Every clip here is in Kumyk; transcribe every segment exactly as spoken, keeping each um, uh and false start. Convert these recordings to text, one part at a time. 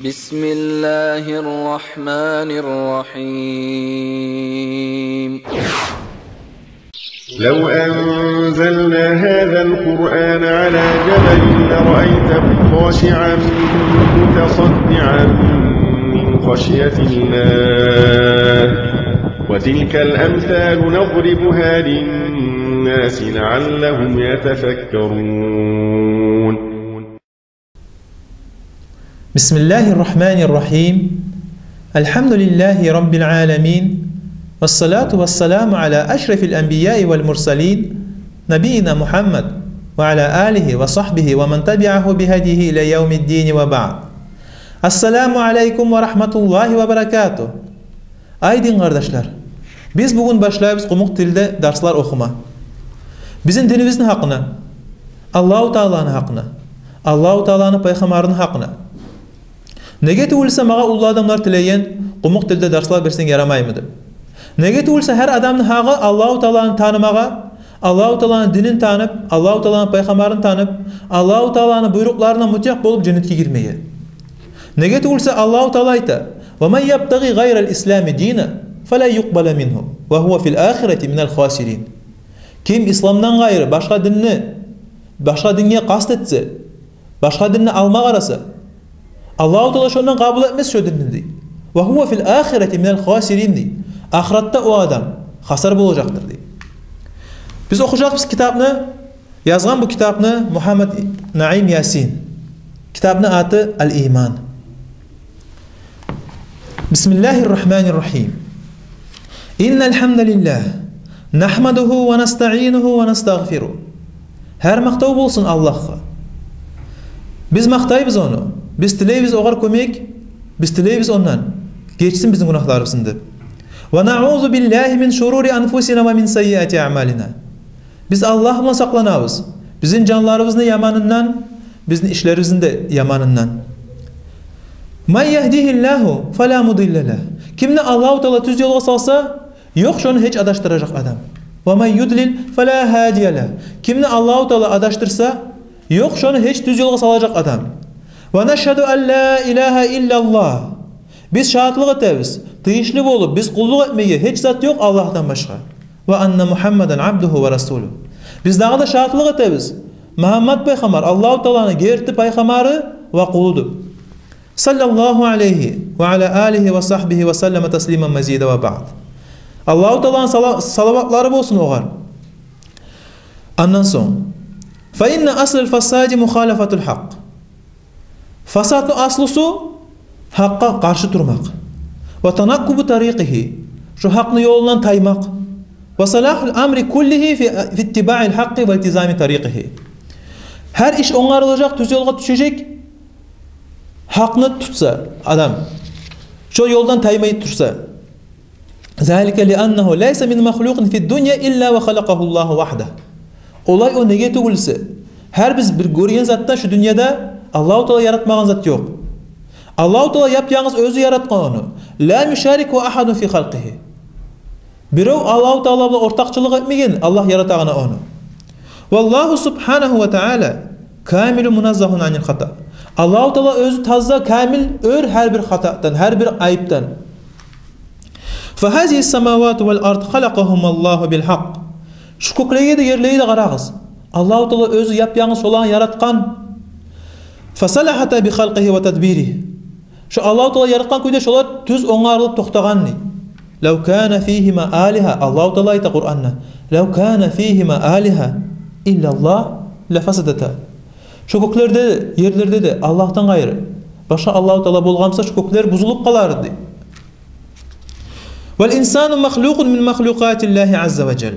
بسم الله الرحمن الرحيم. لو أنزلنا هذا القرآن على جبل لرأيته خاشعا متصدعا من خشية الله. وتلك الأمثال نضربها للناس لعلهم يتفكرون. بسم الله الرحمن الرحيم. الحمد لله رب العالمين. والصلاة والسلام على أشرف الأنبياء والمرسلين نبينا محمد وعلى آله وصحبه ومن تبعه بهديه إلى يوم الدين وبعد. السلام عليكم ورحمة الله وبركاته. Ай дин къардашлар, биз бугюн башлайбыз къумукъ тилде дарслар охума. Бизин динибизни гьакъына, Аллагьу Тааланы гьакъына, Аллагьу Тааланы пайхаммарыны гьакъына. Неге тюгюл эсе, магъа уллу адамлар тилеген, къумукъ тилде дарслар берсенг ярамаймы деп. Неге тюгюл эсе, гьар адамны гьакъы Аллагьу Тааланы танымагъа, Аллагьу Тааланы динин танып, Аллагьу Тааланы пайхаммарын танып, Аллагьу Тааланы буйрукъларына мутигь болуп, женнетге гирмеге. Неге тюгюл эсе, Аллагьу Таала айта: «ومن يبتغ غير الإسلام دينا فلن يقبل منه وهو في الآخرة من الخاسرين». Ким исламдан къайры башгъа динни, башгъа динге къаст этсе, башгъа динни алма къараса, Аллагьу Таала шондан къабул этмес шо динни, дей. «وهو في الآخرة من الخاسرين», дей. Ахыратда о адам хасар болажакъдыр, дей. Биз охужакъбыз китапны, язгъан бу китапны Мухаммад Наим Ясин. Китапны аты «Ал-Иман». بسم الله الرحمن الرحيم. إن الحمد لله نحمده ونستعينه ونستغفره. Гьар макътав болсун Аллагьгъа. Биз макътайбыз ону. Биз тилейбиз огъар кёмек. Биз тилейбиз ондан гечсин бизин гюнагьларыбызны деп. ونعوذ بالله من شرور أنفسنا ومن سيئات أعمالنا. Биз Аллагь булан сакъланабыз бизин жанларыбызны яманындан, бизин ишлерибизни де яманындан. من يهده الله فلا مضل له. Кимни Аллагьу Таала тюз ёлгъа салса, ёкъ шону гьеч адашдыражакъ адам. ومن يضلل فلا هادي له. Кимни Аллагьу Таала адашдырса, ёкъ шону гьеч тюз ёлгъа салажакъ адам. ونشهد أن لا إله إلا الله. Биз шагьатлыкъ этебиз, тийишли болуп биз къуллукъ этмеге гьеч зат ёкъ Аллагьдан башгъа. وأن محمدا عبده ورسوله. Биз дагъы да шагьатлыкъ этебиз, Мугьаммад пайхаммар Аллагьу Тааланы герти пайхаммары ва къулудур. صلى الله عليه وعلى آله وصحبه وسلم تسليما مزيدا وبعد. Аллагьу Тааланы сала-, салаватлары болсун огъар. Андан сонг, فإن أصل الفساد مخالفة الحق. Фасатны аслусу гьакъгъа къаршы турмакъ. وتنكب طريقه. Шо гьакъны ёлундан таймакъ. وصلاح الأمر كله في، في اتباع الحق والتزام طريقه. Гьар иш онгарылажакъ, тюз ёлгъа тюшежек, гьакъны тутса адам, шо ёлдан таймай турса. ذلك لأنه ليس من مخلوق في الدنيا إلا وخلقه الله وحده. Олай о неге тюгюл эсе, гьар биз бир гёрген затдан шу дюньяда Аллагьу Таала яратмагъан зат ёкъ. Аллагьу Таала яп-янгыз оьзю яратгъан ону. لا يشاركه أحد في خلقه. Бирев Аллагьу Таала булан ортакъчылыкъ этмеген Аллагь яратагъанда ону. والله سبحانه وتعالى كامل منزه عن الخطأ. Аллагьу Таала оьзю таза, камил, оьр гьар бир хатадан, гьар бир айыпдан. فهذه السماوات والأرض خلقهما الله بالحق. Шу кёклеге де, ерлеге де къарагъыз. Аллагьу Таала оьзю яп-янгыз шоланы яратгъан. فصلحتا بخلقه وتدبيره. Шо Аллагьу Таала яратгъан кюйде шолар тюз онгарылып токътагъан, дей. لو كان فيهما آلهة, Аллагьу Таала айта Къуранда: لو كان فيهما آلهة إلا الله لفسدتا. Шо кёклерде де, ерлерде де Аллагьдан къайры башгъа Аллагьу Таала болгъан буса, шо кёклер бузулуп къалар эди, дей. والإنسان مخلوق من مخلوقات الله عز وجل.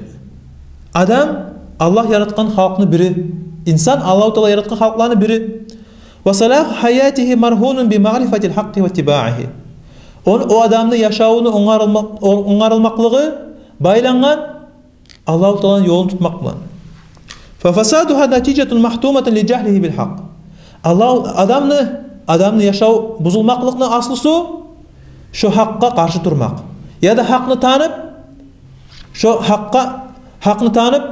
Адам Аллагь яратгъан халкъны бири. Инсан Аллагьу Таала яратгъан халкъланы бири. وصلاح حياته مرهون بمعرفة الحق واتباعه. Ону, о адамны яшавуну онгарылма-, о-, онгарылмакълыгъы байлангъан Аллагьу Тааланы ёлун тутмакъ булан. ففسادها نتيجة محتومة لجهله بالحق. Аллагь, адамны, адамны яшав бузулмакълыкъны аслусу шо гьакъгъа къаршы турмакъ. Яда гьакъны танып, шо гьакъгъа, гьакъны танып,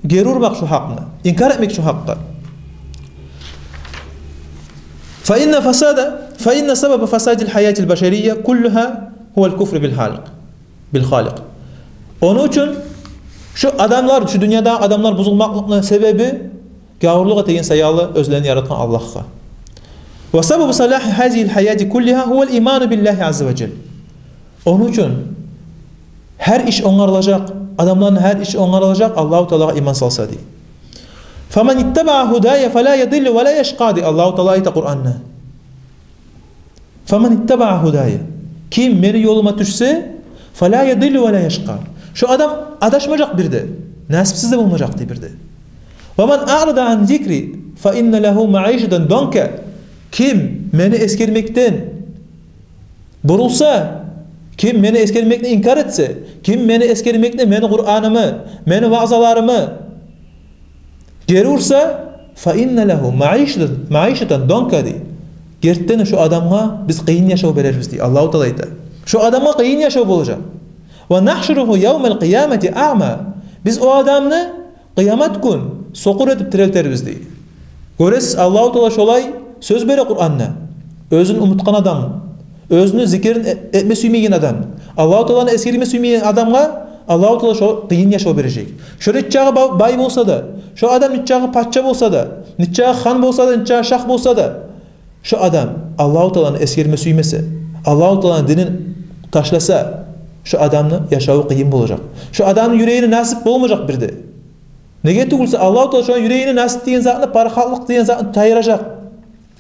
гери урмакъ шо гьакъны, инкар этмек шо гьакъгъа. فإن فساد فإن سبب فساد الحياة البشرية كلها هو الكفر بالخالق. Ону учун шу адамлар, шу дюньядагъы адамлар бузулмакълыкъны себеби гавурлукъ этеген саялы оьзлени яратгъан Аллагьгъа. وسبب صلاح هذه الحياة كلها هو الإيمان بالله عز وجل. Ону учун гьар иш онгарылажакъ, адамланы гьар иши онгарылажакъ Аллагьу Таалагъа иман салса, дей. فمن اتبع هداي فلا يضل ولا يشقى, дей Аллагьу Таала, айта Къуранда. فمن اتبع هداي, ким мени ёлума тюшсе, فلا يضل ولا يشقى, шо адам адашмажакъ бир де, насипсиз де болмажакъ, дей, бир де. ومن أعرض عن ذكري فإن له معيشة ضنكا, ким мени эсгермекден бурулса, ким мени эсгермекни инкар этсе, ким мени эсгермекни, мени Къуранымны, мени ваъзаларымны гери урса, فإن له معيشة, معيشة ضنكا, дей. Гертиден шо адамгъа биз къыйын яшав берербиз, дей Аллагьу Таала, айта. Шо адамгъа къыйын яшав болажакъ. ونحشره يوم القيامة أعمى. Биз о адамны къыямат гюн сокъур этип тирилтербиз, дей. Гёресиз, Аллагьу Таала шолай сёз бере Къуранда. Оьзюн унутгъан адам, оьзюню зикирин э-, этме сюймейген адам, Аллагьу Тааланы эсгерме сюймейген адамгъа Аллагьу Таала шо къыйын яшав бережек. Шо нечакъы ба-, бай болса да, шо адам нечакъы пача болса да, нечакъы хан болса да, нечакъы шах болса да, шо адам Аллагьу Тааланы эсгерме сюймесе, Аллагьу Тааланы динин ташласа, шо адамны яшаву къыйын болажакъ. Шо адамны юрегине насип болмажакъ бир де. Неге тюгюлсе, Аллагьу Таала шону юрегине насип деген затны, парахатлыкъ деген затны тайдыражакъ.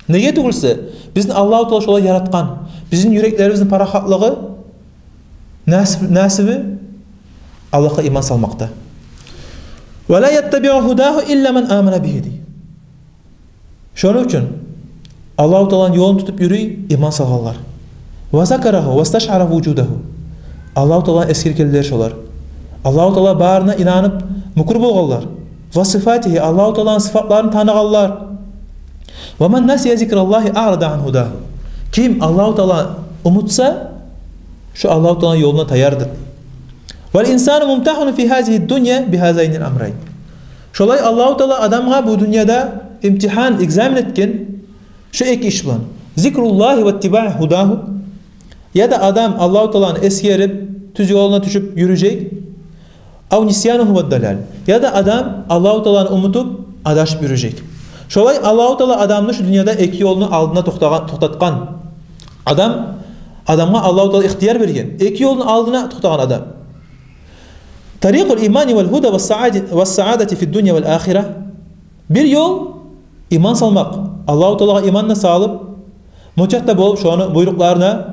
Неге тюгюлсе, бизин Аллагьу Таала шолай яратгъан. Бизин юреклерибизни парахатлыгъы, насип-, насиби Аллагьгъа иман салмакъда. ولا يتبع هداه إلا من آمن به, дей. Шону учун Аллагьу Тааланы ёлун тутуп юрюй иман салгъанлар. وذكره واستشعر وجوده. Аллагьу Тааланы эсгергенлер шолар. Аллагьу Таала барына инанып мюкюр болгъанлар. وصفاته, Аллагьу Тааланы сыфатларын таныгъанлар. ومن نسي ذكر الله أعرض عن هداه. Ким Аллагьу Тааланы унутса, шо Аллагьу Тааланы ёлундан таяр, дей. والإنسان ممتحن في هذه الدنيا بهذين الأمرين. Шолай Аллагьу Таала адамгъа бу дюньяда имтигьан, экзамен этген шо эки иш булан. ذكر الله واتباع هداه. Яда адам Аллагьу Тааланы эсгерип, тюз ёлуна тюшюп юрюжек. أو نسيانه والضلال. Яда адам Аллагьу Тааланы унутуп, адашып юрюжек. Шолай Аллагьу Таала адамны шу дюньяда эки ёлну алдына токътагъан, токътатгъан. Адам, адамгъа Аллагьу Таала ихтияр берген. Эки ёлну алдына токътагъан адам. طريق الإيمان والهدى والسعادة، والسعادة في الدنيا والآخرة. Бир ёл иман салмакъ, Аллагьу Таалагъа иманны салып, мутиъ де болуп шону буйрукъларына,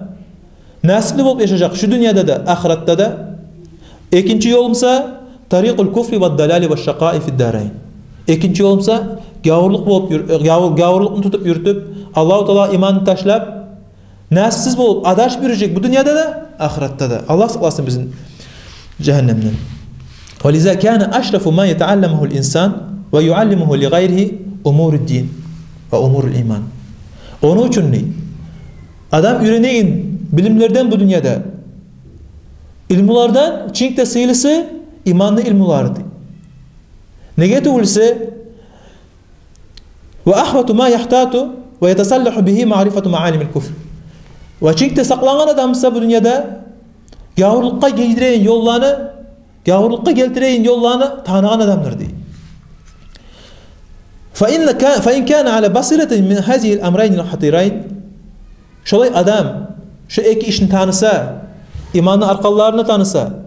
насипли болуп яшажакъ шу дюньяда да, ахыратда да. Экинчи ёл буса, طريق الكفر والضلال والشقاء في الدارين. Экинчи ёл буса, гавурлукъ болуп юр-, гавур-, гавурлукъну тутуп юрютюп, Аллагьу Таалагъа иманны ташлап, насипсиз болуп, адашып юрюжек бу дюньяда да, ахыратда да. Аллагь сакъласын бизин жагьаннемден. ولذا كان أشرف ما يتعلمه الإنسان ويعلمه لغيره أمور الدين وأمور الإيمان. Ону учун, дей, адам уьйренеген билимлерден бу дюньяда, илмулардан чинк де сыйлысы иманны илмулары, дей. Неге тюгюлсе, وأحوط ما يحتاط ويتصلح به معرفة معالم الكفر. Ва чинк де сакълангъан адам буса бу дюньяда гавурлукъгъа гийиреген ёлланы, гавурлукъгъа гелтиреген ёлланы таныгъан адамдыр, дей. فإن كا-، فإن كان على بصيرة من هذه الأمرين الخطيرين. Шолай адам шо эки ишни таныса, иманны арканларын таныса,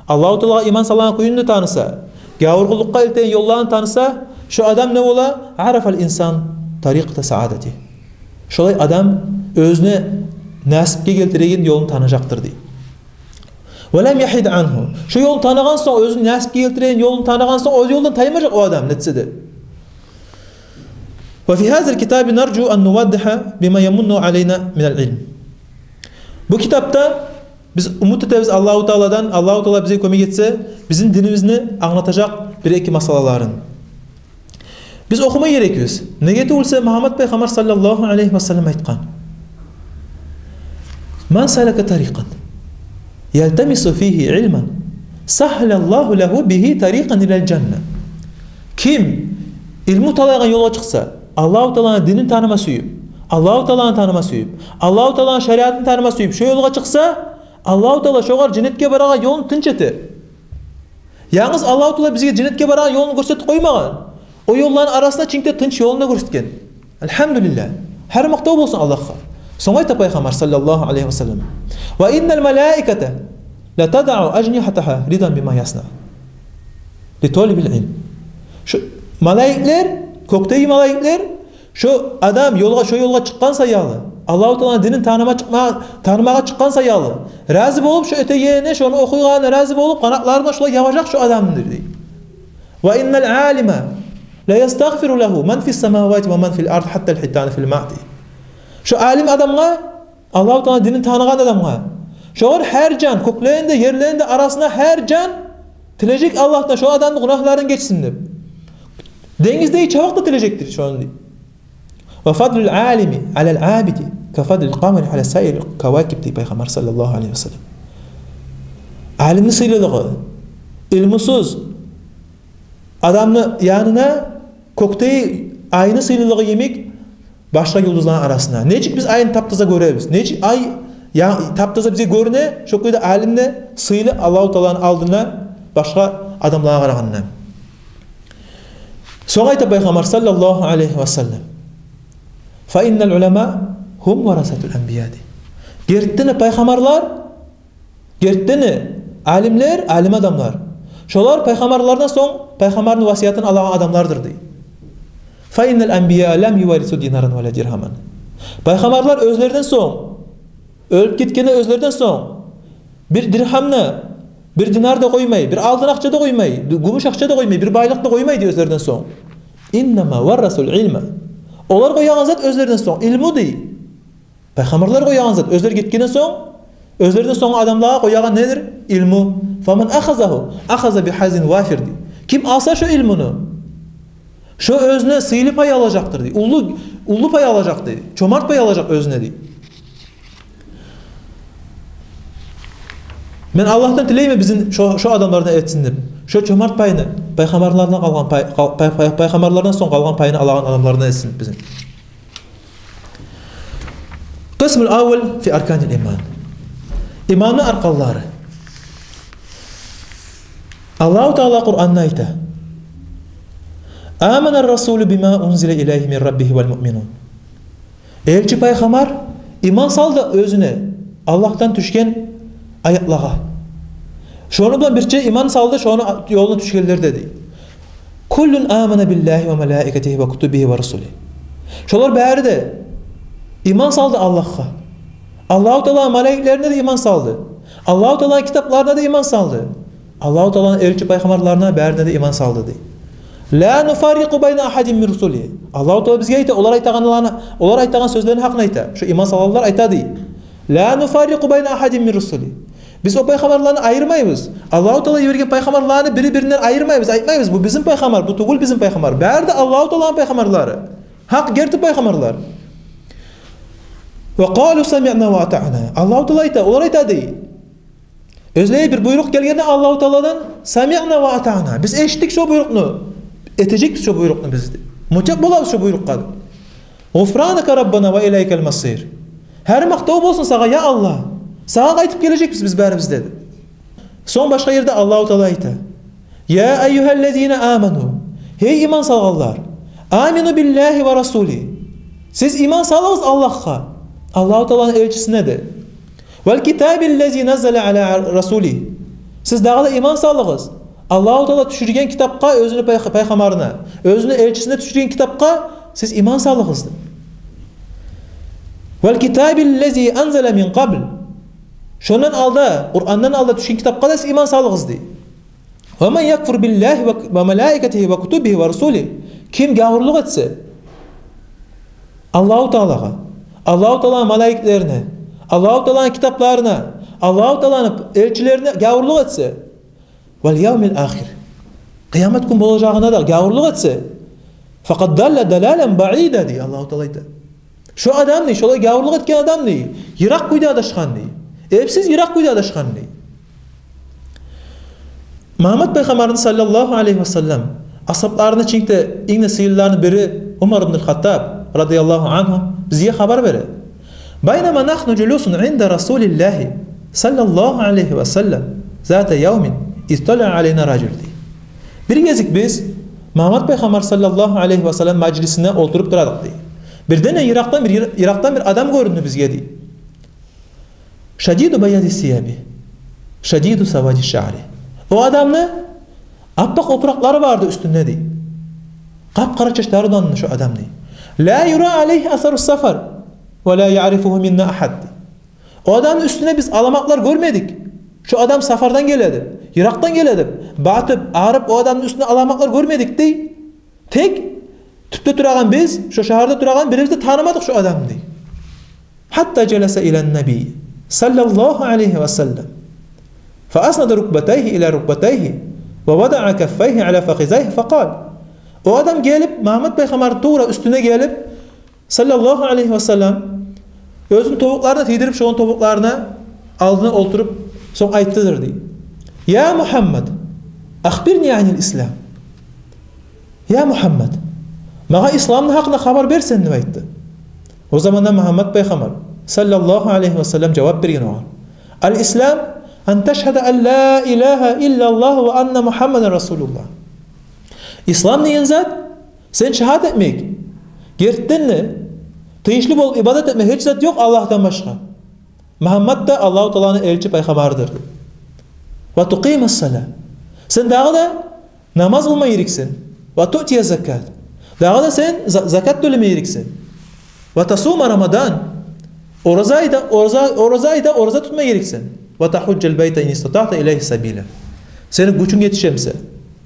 Аллагьу Таалагъа иман салагъан кюйню таныса, гавурлукъгъа элтеген ёлларын таныса, шо адам не бола? عرف الإنسان طريقة سعادته. Шолай адам оьзюне насипге гелтиреген ёлун таныжакъдыр, дей. ولم يحد عنه. Шо ёлну таныгъан сонг, оьзюню насипге гелтиреген ёлун таныгъан сонг, о ёлдан таймажакъ о адам нетсе де. وفي هذا الكتاب نرجو أن نوضح بما يمن علينا من العلم. Бу китапда биз умут этебиз Аллагьу Тааладан, Аллагьу Таала бизге кёмек этсе, бизин динибизни англатажакъ бир-эки масъалаларын. Биз охума герекбиз. Неге тюгюлсе, Мугьаммат пайхаммар саллаллагьу алайгьи ва саллам айтгъан: من سلك طريقا يلتمس فيه علما سهل الله له به طريقا إلى الجنة. Ким илму талайгъан ёлгъа чыкъса, Аллагьу Тааланы динин таныма сююп, Аллагьу Тааланы таныма сююп, Аллагьу Тааланы шариатын таныма сююп, шо ёлгъа чыкъса, Аллагьу Таала шогъар женнетге барагъан ёлну тынч этер. Янгыз Аллагьу Таала бизге женнетге барагъан ёлну гёрсетип къоймагъан. О ёлланы арасында чинк де тынч ёлну да гёрсетген. Альгьамдулиллагь. Гьар макътав болсун Аллагьгъа. Сонг айта Пайхаммар саллаллагьу алайгьи ва саллам: «Ва иннал малаиката ла тадау ажнихатагьа ридан бима ясна ли толибил илм». Шо малайиклер, кёкдеги малайиклер, шо адам ёлгъа, шо ёлгъа чыкъгъан саялы, Аллагьу Тааланы динин таныма чыкъма-, танымагъа чыкъгъан саялы, рази болуп, шо этегенине, шону охуйгъанына рази болуп, къанатларына шолай ябажакъ шо адамны, дей. «Ва иннал алима ла ястагъфиру лагьу ман фис самавати ва ман фил ард, гьаттал гьитану фил маъ», дей. Шо алим адамгъа, Аллагьу Тааланы динин таныгъан адамгъа, шогъар гьар жан, кёклени де, ерлени де арасында гьар жан тилежек Аллагьдан шо адамны гюнагьларын гечсин деп. Денгиздеги чабакъ да тилежекдир шону, дей. «Ва фадлул алими алал абиди ка фадлил къамари ала саирил кавакиб», дей Пайхаммар саллаллагьу алайгьи ва саллам. Алимни сыйлылыгъы илмусуз адамны янына кёкдеги айны сыйлылыгъы йимик башгъа юлдузланы арасына. Нечик биз айны таптаза гёребиз, нечик ай, я, таптаза бизге гёрюне, шо кюйде алим де сыйлы Аллагьу Тааланы алдында башгъа адамлагъа къарагъанда. Сонг айта Пайхаммар саллаллагьу алайгьи ва саллам: «Фа иннал уламаа гьум варасатул анбия», дей. Гертиден де пайхаммарлар, гертиден де алимлер, алим адамлар, шолар пайхаммарлардан сонг пайхаммарны васиятын алагъан адамлардыр, дей. «Фа иннал анбия лам юваррису динаран ва ла диргьаман». Пайхаммарлар оьзлерден сонг, оьлюп гетгенде оьзлерден сонг, бир диргьамны, бир динар да къоймай, бир алтын акъча да къоймай, гюмюш акъча да къоймай, бир байлыкъ да къоймай, дей, оьзлерден сонг. «Иннама варрасул илма». Олар къоягъан зат оьзлерден сонг илму, дей. Пайхаммарлар къоягъан зат, оьзлер гетгенден сонг, оьзлерден сонг адамлагъа къоягъан недир? Илму. «Фаман ахазагьу ахаза би хаззин вафир», дей. Ким алса шо илмуну, шо оьзюне сыйлы пай алажакъдыр, дей. Уллу, уллу пай алажакъ, дей. Чомарт пай алажакъ оьзюне, дей. Мен Аллагьдан тилеймен бизин шо, шо адамлардан этсин деп. Шо чомарт пайны, пайхаммарлардан къалгъан пай, къал-, пай, пай, пайхаммарлардан сонг къалгъан пайны алагъан адамлардан этсин бизин. Къисмул аввал фи арканил иман. Иманны арканлары. Аллагьу Таала Къуранда айта: «Аманар расулу бима унзила илайгьи мин раббигьи вал муъминун». Элчи пайхаммар иман салды оьзюне Аллагьдан тюшген аятлагъа. Шону булан бирче иман салды шону ёлуна тюшгенлер де, дей. «Куллун амана биллагьи ва малаикатигьи ва кутубигьи ва русулигьи». Шолар бары да иман салды Аллагьгъа. Аллагьу Тааланы малайиклерине де иман салды. Аллагьу Тааланы китапларына да иман салды. Аллагьу Тааланы элчи пайхаммарларына, барына да иман салды, дей. «Ла нуфаррикъу байна ахадин мин русулигьи». Аллагьу Таала бизге айта, олар айтагъанланы, олар айтагъан сёзлени гьакъын айта. Шо иман салгъанлар айта, дей. «Ла нуфаррикъу байна ахадин мин русулигьи». Биз о пайхаммарланы айырмайбыз. Аллагьу Таала йиберген пайхаммарланы бири-биринден айырмайбыз, айтмайбыз: «Бу бизин пайхаммар, бу тюгюл бизин пайхаммар». Бары да Аллагьу Тааланы пайхаммарлары. Гьакъ, герти пайхаммарлар. «Ва къалу самиъна ва атаъна». Аллагьу Таала айта, олар айта, дей. Оьзлеге бир буйрукъ гелгенде Аллагьу Тааладан: «Самиъна ва атаъна». Биз эшитдик шо буйрукъну. Этежекбиз шо буйрукъну биз, дей. Мутиъ болабыз шо буйрукъгъа, дей. «Гъуфранака раббана ва илайкал масир». Гьар макътав болсун сагъа, я Аллагь. Сагъа къайтып гележекбиз биз барыбыз, деди. Сонг башгъа ерде Аллагьу Таала айта: «Я айюгьаллазина аману». Гьей иман салгъанлар. «Амину биллагьи ва расулигьи». Сиз иман салыгъыз Аллагьгъа, Аллагьу Тааланы элчисине де. «Вал китабиллази наззала ала расулигьи». Сиз дагъы да иман салыгъыз Аллагьу Таала тюшюрген китапгъа, оьзюню пай-, пайхаммарына, оьзюню элчисине тюшюрген китапгъа сиз иман салыгъыз. «Вал китабиллази анзала мин къабл». Шондан алда, Къурандан алда тюшген китапгъа да сиз иман салыгъыз, дей. «Ва ман якфур биллагьи ва, ва малаикатигьи ва кутубигьи ва русулигьи». Ким гавурлукъ этсе Аллагьу Таалагъа, Аллагьу Тааланы малайиклерине, Аллагьу Тааланы китапларына, Аллагьу Тааланы элчилерине гавурлукъ этсе, «вал явмил ахир», къыямат гюн болажагъына да гавурлукъ этсе, «факъад далла далалан баида», дей Аллагьу Таала айта. Шо адам, дей, шолай гавурлукъ этген адам, дей, йыракъ кюйде адашгъан, дей. Эпсиз йыракъ кюйде адашгъан, дей. Мугьаммат пайхаммарны саллаллагьу алайгьи ва саллам асгьабларыны ичинде инг де сыйлыларыны бири Умар ибн аль-Хаттаб. радияллагьу ангьу бизге хабар бере. «Байнама нагьну жулусун инда Расулиллагьи саллаллагьу алайгьи ва саллам зата явмин изтала алайна ражул», дей. «Бир гезик биз Мугьаммат пайхаммар саллаллагьу алайгьи ва саллам мажлисинде олтуруп турадыкъ», дей. «Бирден де йыракъдан бир, йыракъдан бир адам гёрюндю бизге», дей. «Шадиду баяди сияби, шадиду савади шаъри». О адамны аппакъ опуракълары барды уьстюнде, дей. Къап-къара чачлары булан шо адам, дей. «Ла юра алайгьи асару сафар, ва ла яърифугьу минна агьад», дей. О адамны уьстюнде биз аламатлар гёрмедик, шо адам сафардан геле деп, йыракъдан геле деп, батып, арып, о адамны уьстюнде аламатлар гёрмедик, дей. Тек тюпде турагъан биз, шо шагьарда турагъан биревюбюз де танымадыкъ шо адамны, дей. «Гьатта жаласа илан наби саллаллагьу алайгьи ва саллам, фа аснада рукбатайгьи ила рукбатайгьи, ва вадаа каффайгьи ала фахизайгьи, фа къал». О адам гелип, Мугьаммат пайхаммар тувра уьстюне гелип, саллаллагьу алайгьи ва саллам, оьзюню тобукъларына тийдирип, шону тобукъларына, алдына олтуруп, сонг айтдыдыр, дей: «Я Мугьаммад, ахбирни анил ислам». «Я Мугьаммад, магъа исламны гьакъында хабар бер сен», — деп айтды. О заманда Мугьаммат пайхаммар саллаллагьу алайгьи ва саллам жавап берген огъар: «Ал ислам ан ташгьада ан ла илагьа иллаллагь ва анна Мугьаммадан расулуллагь». Ислам деген зат — сен шагьат этмек, гертиден де тийишли болуп ибадат этме гьеч зат ёкъ Аллагьдан башгъа, Мугьаммат да Аллагьу Тааланы элчи пайхаммарыдыр. «Ва тукъимас сала». Сен дагъы да намаз къылма герексен. «Ва туътия закат». Дагъы да сен за-, закат тёлеме герексен. «Ва тасума Рамадан». Ораза айда, ораза, ораза айда ораза тутма герексен. «Ва тагьужжал байта ин истатаъта илайгьи сабила». Сени гючюнг етише буса,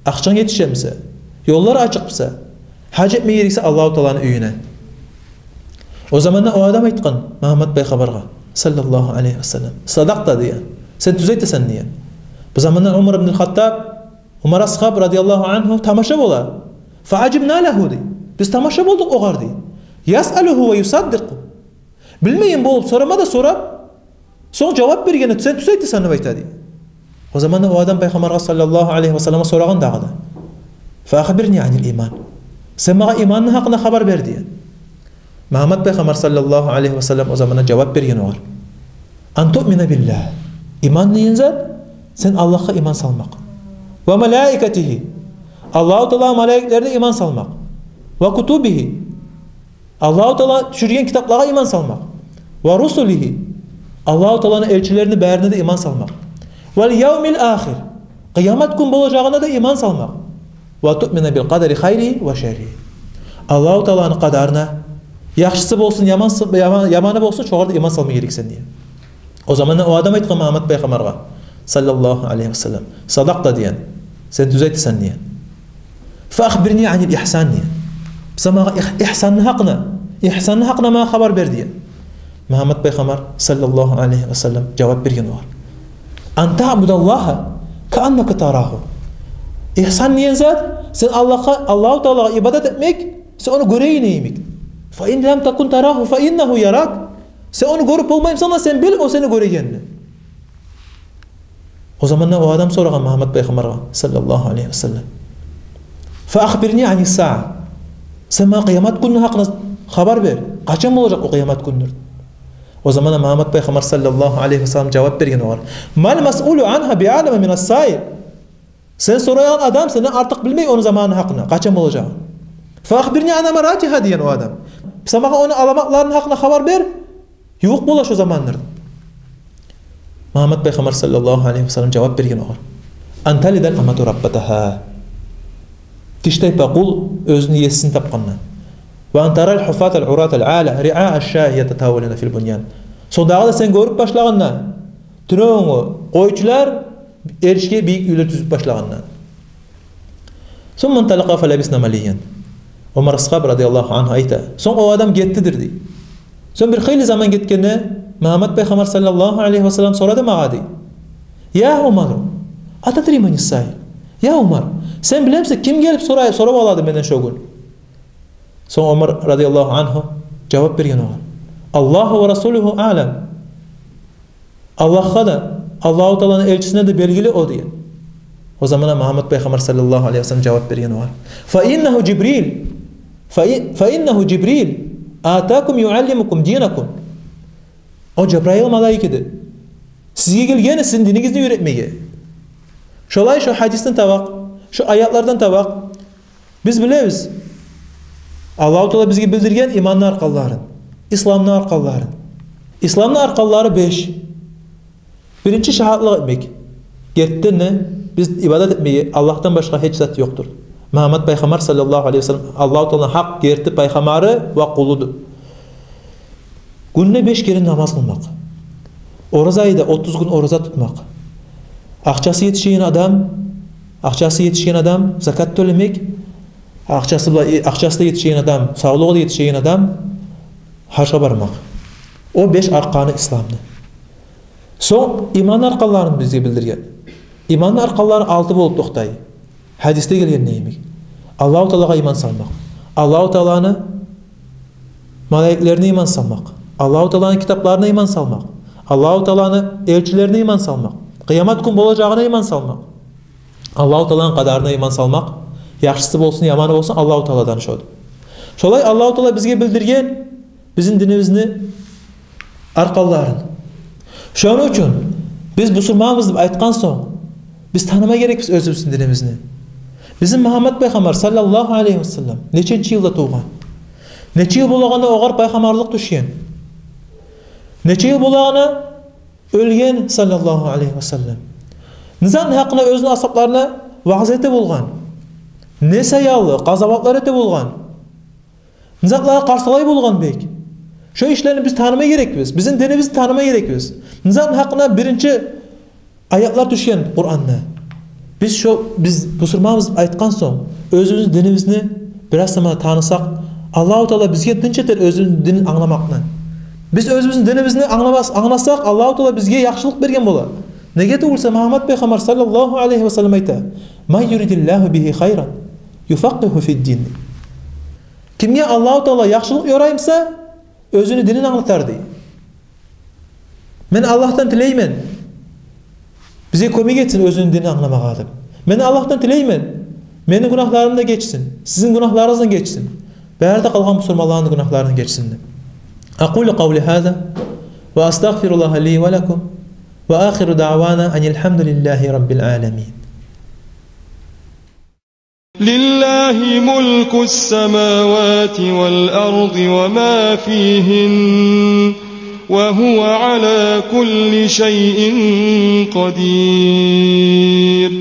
акъчанг етише буса, ёллар ачыкъ буса, гьаж этме герексен Аллагьу Тааланы уьюне. О заманда о адам айтгъан Мугьаммат пайхаммаргъа саллаллагьу алайгьи ва саллам: «Садакъта», — деген. «Сен тюз айтасан», — деген. Бу заманда Умар ибн Хаттаб, Умар асгьаб радияллагьу ангьу тамаша бола. «Фа ажибна лагьу», — дей. Биз тамаша болдукъ огъар, дей. «Ясъалугьу ва юсаддикъу». Билмейген болуп, сорама да сорап, сонг жавап бергенде: «Сен тюз айтасан», — деп айта, дей. О заманда о адам пайхаммаргъа саллаллагьу алайгьи ва салламгъа сорагъан дагъы да: «Фа ахбирни анил иман». «Сен магъа иманны гьакъында хабар бер», — деген. Мугьаммат пайхаммар саллаллагьу алайгьи ва саллам о заманда жавап берген огъар: «Ан туъмина биллагь». Иман деген зат — сен Аллагьгъа иман салмакъ. «Ва малаикатигьи». Аллагьу Таала малайиклерине иман салмакъ. «Ва кутубигьи». Аллагьу Таала тюшюрген китаплагъа иман салмакъ. «Ва русулигьи». Аллагьу Тааланы элчилерине барына да иман салмакъ. «Вал явмил ахир». Къыямат гюн болажагъына да иман салмакъ. «Ва туъмина бил къадари хайригьи ва шарригьи». Аллагьу Тааланы къадарына, яхшысы болсун, ямансы, яман-, яманы болсун, шогъар да иман салма герексен, дей. О заманда о адам айтгъан Мугьаммат пайхаммаргъа саллаллагьу алайгьи ва саллам: «Садакъта», — деген. «Сен тюз айтасан», — деген. «Фа ахбирни анил игьсан», — деген. «Сен магъа игь-, игьсанны гьакъына, игьсанны гьакъына магъа хабар бер», — деген. Мугьаммат пайхаммар саллаллагьу алайгьи ва саллам жавап берген огъар: «Ан таъбудаллагьа кааннака тарагьу». Игьсан деген зат — сен Аллагьгъа, Аллагьу Таалагъа ибадат этмек, сен ону гёреген йимик. «Фа ин лам такун тарагьу фа иннагьу ярак». Сен ону гёрюп болмаймысан да, сен бил, о сени гёрегенни. О заманда о адам сорагъан Мугьаммат пайхаммаргъа саллаллагьу алайгьи ва саллам: «Фа ахбирни анис саа». Сен магъа къыямат гюнню гьакъына хабар бер. Къачан болажакъ о къыямат гюндюр? О заманда Мугьаммат пайхаммар саллаллагьу алайгьи ва саллам жавап берген огъар: «Мал масъулу ангьа биалама минас саил». Сен сорайгъан адам сенден артыкъ билмей ону заманы гьакъына, къачан болажагъын. «Фа ахбирни ан амаратигьа», — деген о адам. «Сен магъа ону аламатларыны гьакъына хабар бер, ювукъ бола шо заманлар». Мугьаммат пайхаммар саллаллагьу алайгьи ва саллам жавап берген огъар: «Ан талидал амату раббатагьа». Тиштайпа къул оьзюню есисин тапгъанда. «Ва ан тарал гьуфатал уратал ала риаа аш-шаи ятатавалуна фил буньян». Сонг дагъы да сен гёрюп башлагъанда, тюнегюнгю къойчулар эришге бийик уьйлер тюзюп башлагъанда. «Сумма инталакъа фалабисна малиян». Омар асгьаб радияллагьу ангьу айта: «Сонг о адам гетдидир», — дей. Сонг бир хыйлы заман гетгенде, Мугьаммат пайхаммар саллаллагьу алайгьи ва саллам сорады магъа, дей: «Я Умару, атадри манис саил?» «Я Умар, сен билемисен, ким гелип сорай, сорап алады менден шо гюн?» Сонг Омар радияллагьу ангьу жавап берген огъар: «Аллагьу ва расулугьу аълам». Аллагьгъа да, Аллагьу Тааланы элчисине де белгили о, деген. О заманда Мугьаммат пайхаммар саллаллагьу алайгьи ва саллам жавап берген огъар: «Фа иннагьу Жибрил. Фа и-, фа иннагьу Жибрил. атакум юаллимукум динакум. О Жабраил малайик эди. Сизге гелгени сизин динигизни уьйретмеге. Шолай шо гьадисден табакъ, шо аятлардан табакъ, биз билебиз, Аллагьу Таала бизге билдирген иманны арканларын, исламны арканларын. Исламны арканлары беш. Биринчи — шагьатлыкъ этмек. Гертиден де биз ибадат этмеге Аллагьдан башгъа гьеч зат ёкъдур. Мугьаммат пайхаммар саллаллагьу алайгьи ва саллам Аллагьу Тааланы гьакъ герти пайхаммары ва къулудур. Гюнде беш керен намаз къылмакъ. Ораза айда отуз гюн ораза тутмакъ. Акъчасы етишеген адам, акъчасы етишеген адам закат тёлемек. Акъчасы бла-, акъчасы да етишеген адам, савлугъу да етишеген адам гьажгъа бармакъ. О беш арканы исламны. Сонг иманны арканларын бизге билдирген. Иманны арканлары алты болуп токътай. Гьадисде гелгенде йимик. Аллагьу Таалагъа иман салмакъ. Аллагьу Тааланы малайиклерине иман салмакъ. Аллагьу Тааланы китапларына иман салмакъ. Аллагьу Тааланы элчилерине иман салмакъ. Къыямат гюн болажагъына иман салмакъ. Аллагьу Тааланы къадарына иман салмакъ. Яхшысы болсун, яманы болсун, Аллагьу Тааладан шоду. Шолай Аллагьу Таала бизге билдирген бизин динибизни арканларын. Шону учун биз бусурманбыз деп айтгъан сонг, биз таныма герекбиз оьзюбюзню динибизни. Бизин Мугьаммат пайхаммар саллаллагьу алайгьи ва саллам неченчи йылда тувгъан? Нече йыл болагъанда огъар пайхаммарлыкъ тюшген? Нече йыл болагъанда оьлген саллаллагьу алайгьи ва саллам? Не затны гьакъында оьзюню асгьабларына ваъза эте болгъан? Не саялы къазаватлар эте болгъан? Не затлагъа къарсылай болгъан бек? Шо ишлени биз таныма герекбиз. Бизин динибизни таныма герекбиз. Не затны гьакъында биринчи аятлар тюшген Къуранда? Биз шо, биз бусурманбыз деп айтгъан сонг, оьзюбюзню динибизни бираз сама танысакъ, Аллагьу Таала бизге тынч этер оьзюню динин англамакъны. Биз оьзюбюзню динибизни англамас-, англасакъ, Аллагьу Таала бизге яхшылыкъ берген бола. Неге тюгюл буса, Мугьаммат пайхаммар саллаллагьу алайгьи ва саллам айта: «Ман юридиллагьу бигьи хайран юфакъкъигьу фиддин». Кимге Аллагьу Таала яхшылыкъ ёрай буса, оьзюню динин англатар, дей. Мен Аллагьдан тилеймен, бизге кёмек этсин оьзюню динин англамагъа деп. Мен Аллагьдан тилеймен, мени гюнагьларымны да гечсин, сизин гюнагьларыгъызны да гечсин, бары да къалгъан бусурманланы гюнагьларын гечсин деп. أقول قولي هذا وأستغفر الله لي ولكم وآخر دعوانا أن الحمد لله رب العالمين. لله ملك السماوات والأرض وما فيهن وهو على كل شيء قدير.